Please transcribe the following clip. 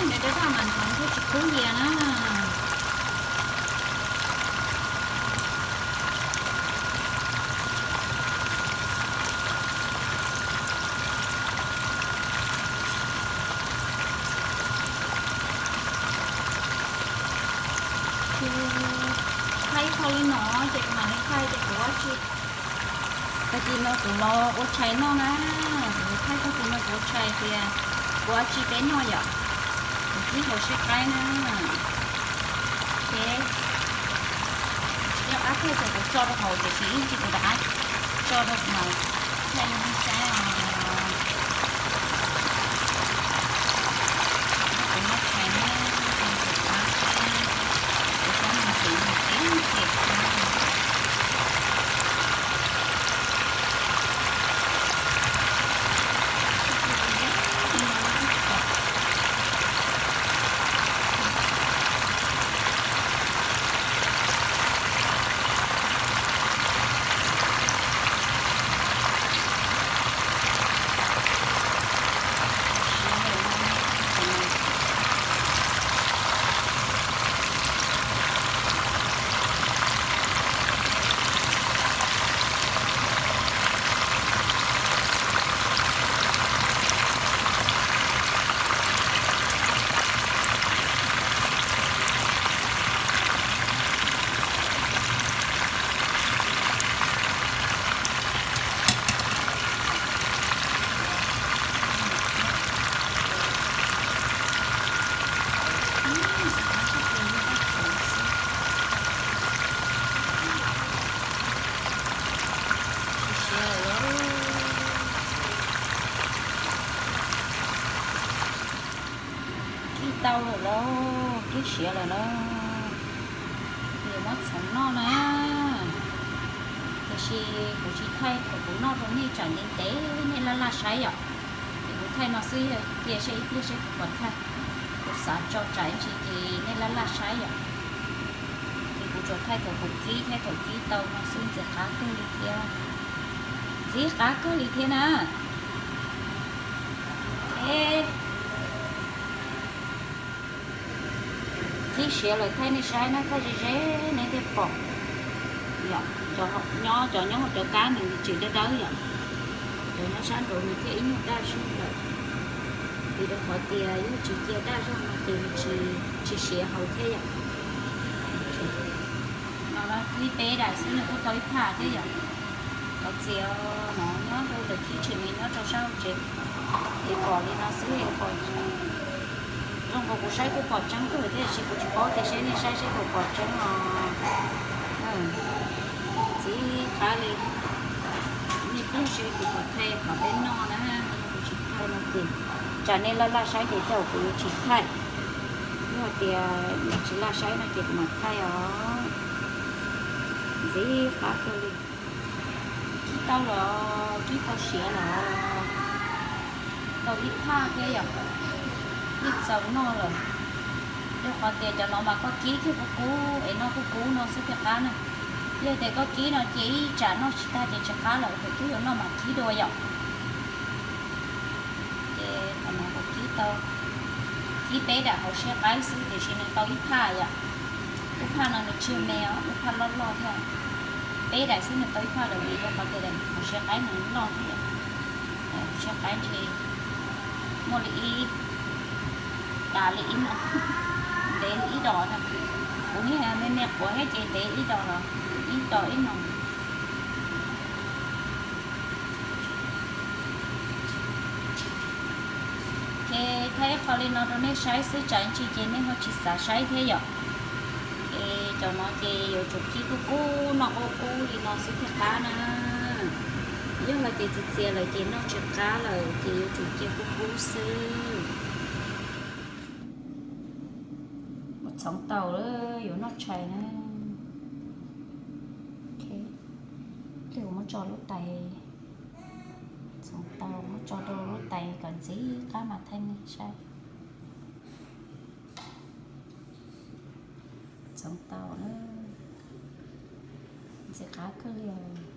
Nws dawb dawb mas ntxhov thiaj tsis kub yias na. Thaij ib qho li no ces kuv mam li thaij tias kuv ua tsi. Tag kis no kuv los ua tshais noj na. Kuv thaij tag kis no kuv ua tshais tias kuv ua tsi peb noj yom. Kuv kib hauv siab qaib na. Ces tsis nyob qab kawg ces kuv tso rau hauv tiam sis ib ntsis kuv rov qab tso rau kuv mam thaij rau nej saib os. Kuv noj tshais na, kuv ntxim qab, kuv tab ntxim ntxim ntxim qab. Kib tau lawm lauj, kib siav lawm lauj. Kuv yuav muab txhoov noj na. Tiam sis kuv tsis thaij thaum kuv noj rau nej tsam ntev ntev nej laj laj saib yom. Ces kuv thaij no xwb, cia seb ib pliag seb kuv puas thaij. Kuv xav tso tsam ib ntsis ces nej laj laj saib yom. Ces kuv tsuas thaij thaum kuv kib thiab thaum kib tau no xwb, ntxim qab kawg li thiab. Ntxim qab kawg li thiab na. Kib siav lawm thaij nej saib na, thaij ze ze nej thiaj pom. Nyob cov nyob hauv cov kab nws tseem dawb dawb yom. Cov nyob sab nraud nws thiaj ib nyuag daj zog lawm. Vim rau qhov tias yog tsis cia daj zog no ces nws tsis siav hauv thiab yom. No kib peb daim xwb nws kuj tau ib phaj thiab yom. Thov txim no nyob rau ntawm kib tseem me nyob rau sab hauv tsev. Ces pom li no xwb pom zoo nkaus kuv saib kuj pom tseeb kawg tiam sis kuv tsis paub tias seb nej saib seb puas pom tseeb os. Ntxim qab li. Nej pheej seb kuv puas thaij qhov peb noj na, yog kuv tsis thaij no ces tsam nej laj laj saib ces tej zaum kuv yuav tsis thaij. Yog tias nej tsis laj saib no ces kuv mam thaij os. Ntxim qab kawg li. Kib tau los kib tau siav los tau ib phaj thiab yom. Ib txaus noj lawm. Rau qhov tias cov no mas koj kib thiaj kub kub es noj kub kub no xwb thiaj qab na. Yog tias koj kib no ces ib tsam noj tsis tag ces tsis qab lawm, thaum twg yuav noj mam kib dua yom. Ces qhov no kuv kib tau, kib peb daim hauv siab qaib xwb tiam sis nws tau ib phaj yom. Lub phaj no nws tsis me os, lub phaj loj loj thiab. Peb daim xwb nws tau ib phaj lawm vim rau qhov tias daim hauv siab qaib nws loj thiab. Daim hauv siab qaib ntshe muaj li ib, tas li ib no, ntev li ib dos no. Kuv niag me me quav thiab ces ntev ib dos los ib dos ib no. Ces thaij ib qho li no rau nej saib xwb tsam ib ntsis ces nej ho tsis xav saib thiab yom. Es cov no ces yuav tsum kib kub kub noj kub kub li no xwb thiaj qab na. Yog los ces txias txias lawm ces noj tsis qab lawm ces yuav tsum cia kub kub xwb. Muab txhoov tau lawm yuav noj tshais na. Pliag kuv muab tso lub tais, txhoov tau muab tso rau lub tais kom ntxim qab mas thaij nej saib. Txhoov tau na, ntxim qab kawg li os.